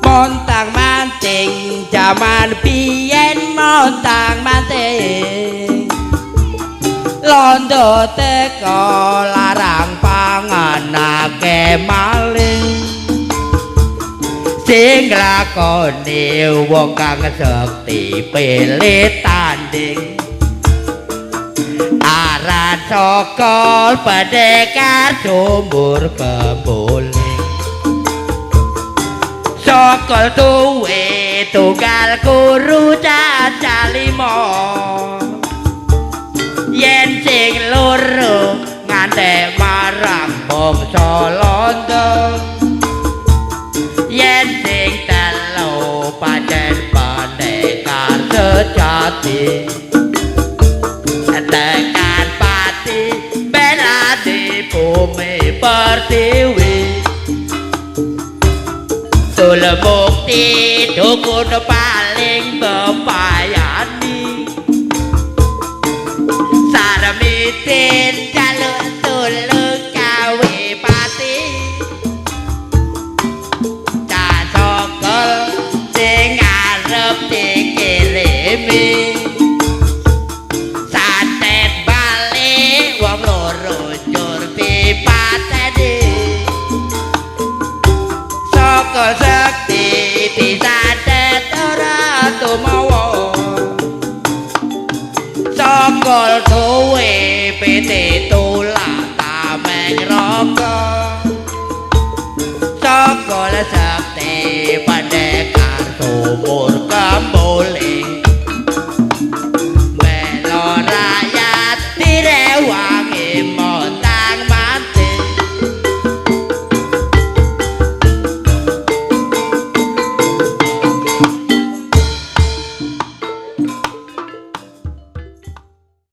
Montang manting jaman biyen, montang manting londo teko larang pangan akeh maling. Sing nglakoni wong kang sekti pilih tanding, aran sokol pendekar sumur gembuling. Sokol duwe tunggal guru cacah limo, yen sing loro ngantek marang bangsa londo, yen sing telu pancen pendekar sejati. Tekan pati belati bumi pertiwi, tul bukti dukun paling bepayani. Sarmitin jaluk tulung gawe pati, casokol sing arep dikirimi. Santet balik wong loro njur dipateni. Saka sekti disantet ora tumawa. Sokol duwe PT tulak tameng raga. Sokol